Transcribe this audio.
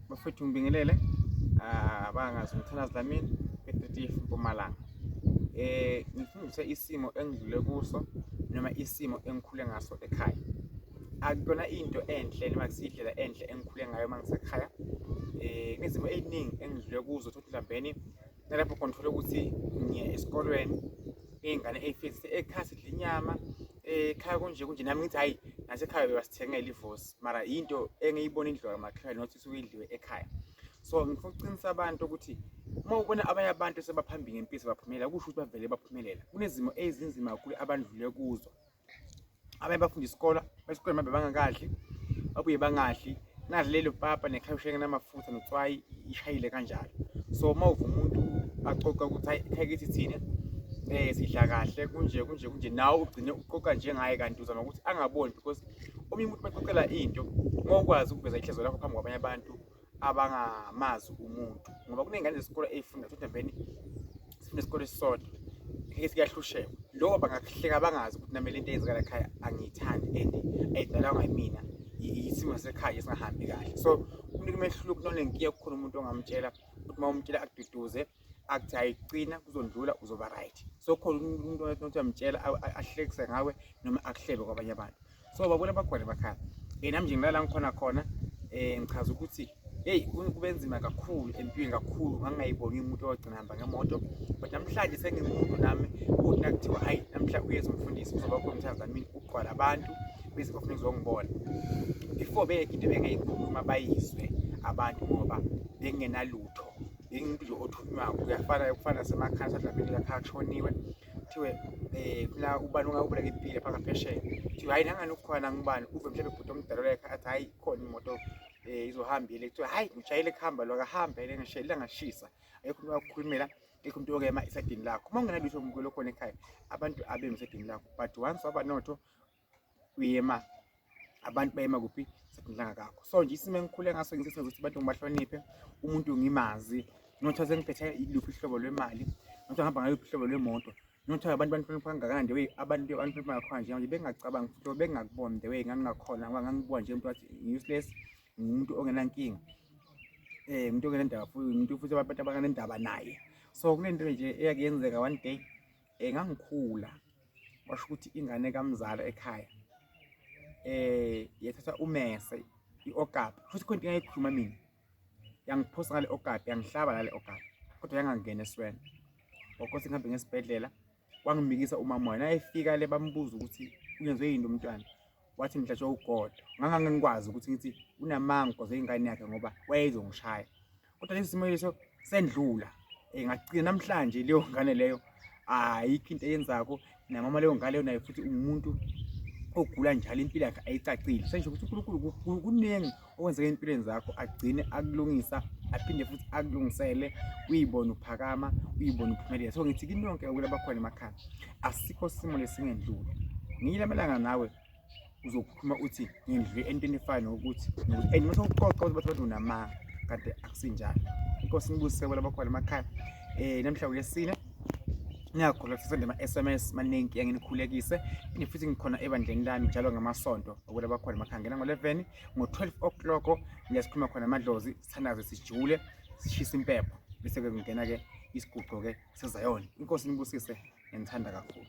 Bafethu ngibingelele abangazi uMthandazi Dlamini eDritief Mpumalanga. Ngifundise isimo engidlule kuso noma isimo engikhule ngaso ekhaya. Akuyona into enhle noma akusiyindlela enhle engikhule ngayo uma ngisekhaya. Kunezimo ey'ningi engidlule kuzo uthole mhlawumbeni nalapho khona uthole ukuthi ngiya esikolweni iy'ngane ey'fisi ekhaya sidla inyama ekhaya kunje kunje nami ngithi hhayi nasekhaya bebasithengela ivosi mara yinto engiyibona indliwa kamakhelwane not isuke idliwe ekhaya. So ngifuna ukuqinisa abantu ukuthi uma ubona abanye abantu sebaphambili ngempilo sebaphumelela kusho ukuthi bavele baphumelela. Kunezimo ezinzima kakhulu abandlule kuzo. Abanye bafunda isikole esikoleni babe bangakadli babuye bangadli nadli lelo papa nekhabishi engenamafutha notswayi ishayile kanjalo. So uma uva umuntu axoxa ukuthi hayi ekhaya kithi thina sidla kahle kunje kunje kunje nawe ugcine uqoqa njengaye kanti uzama ukuthi angaboni because omunye umuntu baxoxela into uma ukwazi ukuveza ihlezo lakho phambi kwabanye abantu abangamazi umuntu ngoba kuney'ngane zesikole ey'funda futhi veni sifunda isikole esisodwa ngeke siyahlushekwa lo bangakuhleka bangazi ukuthi nami lento eyenzakala ekhaya angiyithandi and ayidalwanga yimina isimo sekhaya esingahambi kahle. So kunika umehluko kunonenkinga kukhona umuntu ongamtshela ukuthi uma umtshela akududuze akuthi ayicina kuzondlula uzoba right. So khona umuntu othi uyamtshela ahlekise ngawe noma akuhlebe kwabanye abantu. So babona bakhona emakhaya. Nami nje ngilala ngikhona khona ngichaza ukuthi hey kube nzima kakhulu empilweni kakhulu ngangingayiboni umuntu owagcina hamba ngemoto but namhlanje sengingumuntu nami ukuthi nakuthiwa hayi namhla uyeza umfundisi uzoba khona umthandazo Dlamini ugcwala abantu beze bafuna ukuzongibona. Before beyekho into bengayikhuluma bayizwe abantu ngoba bengenalutho bengingumuntu nje othunywako kuyafana kufana nasemakhaya sadlamini lakhaya kushoniwe kuthiwe kuna ubani ungawubuleka impilo phaka phesheya kuthiwe hayi nangani ukhona ngubani uve mhlawumbe bhuti omdala lekha athi hayi khona imoto izohambile kuthiwe hayi ujayele kuhamba lo akahambe le ngishe langashisa ayikho umuntu wakukhulumela ekho umuntu okema esadini lakho uma ungenalutho umukelo khona ekhaya abantu abemi esadini lakho but once waba notho uyema abantu bayema kuphi sekunhlanga kakho. So nje isimo engikhule ngaso ngisesenza ukuthi abantu ngibahloniphe umuntu ngimazi nothiwa sengiphethe luphi uhlobo lwemali nothiwa ngihamba ngaluphi uhlobo lwemoto nothiwa abantu banihlonipha kangakanani the way abantu banihlonipha ngakhona nje manje bengingacabangi futhi bengingakuboni the way ngangingakhona ngoba ngangibuka nje umuntu wathi useless ngumuntu ongenankinga umuntu ongenandaba futhi umuntu futhi abantu abangenandaba naye. So kunento nje eyake yenzeka one day ngangikhula washo ukuthi ingane kamzala ekhaya yathatha umese i-okapi futhi khona into engayikhuluma mina yangiphosa ngale okapi yangihlaba ngale okapi kodwa yangangena esweni wakose ngihambe ngesibhedlela wangimikisa umama wayo nayefika le bambuza ukuthi uyenziwe yini umntwana wathi ngihlatshwe ugodo ngangangikwazi ukuthi ngithi unamanga ugoze ingane yakhe ngoba wayezongishaya kodwa lesi simo leso sendlula ngagcina namhlanje leyo ngane leyo ayikho into eyenzako namama leyo ngane leyo naye futhi umuntu ogula njalo impilo yakhe ayicacile sengisho ukuthi uNkulunkulu kuningi okwenzeka empilweni zakho agcine akulungisa aphinde futhi akulungisele uyibone uphakama uyibone uphumelela. So ngithi kini nonke ukula bakhona emakhaya asikho isimo lesingendluli ngiye lamalanga nawe uzokhuluma uthi ngindlule entweni efana nokuthi and mase uqoqa ukuthi bathi unamanga kanti akusinjalo. Inkosi inibusise kwala bakhona emakhaya. Namhla ulesine ngiyakholwa sisende ama-SMS maningi anginikhulekise phinde futhi ngikhona ebandleni lami njalo ngamasonto okwela bakhona emakhaya ngena ngo-11 ngo-12 o'clock ngiyasikhuluma khona amadlozi sithandaze sijule sishise impepho bese-ke kungena-ke isiguqo-ke sezayona. Inkosi inibusise ngiyanithanda kakhulu.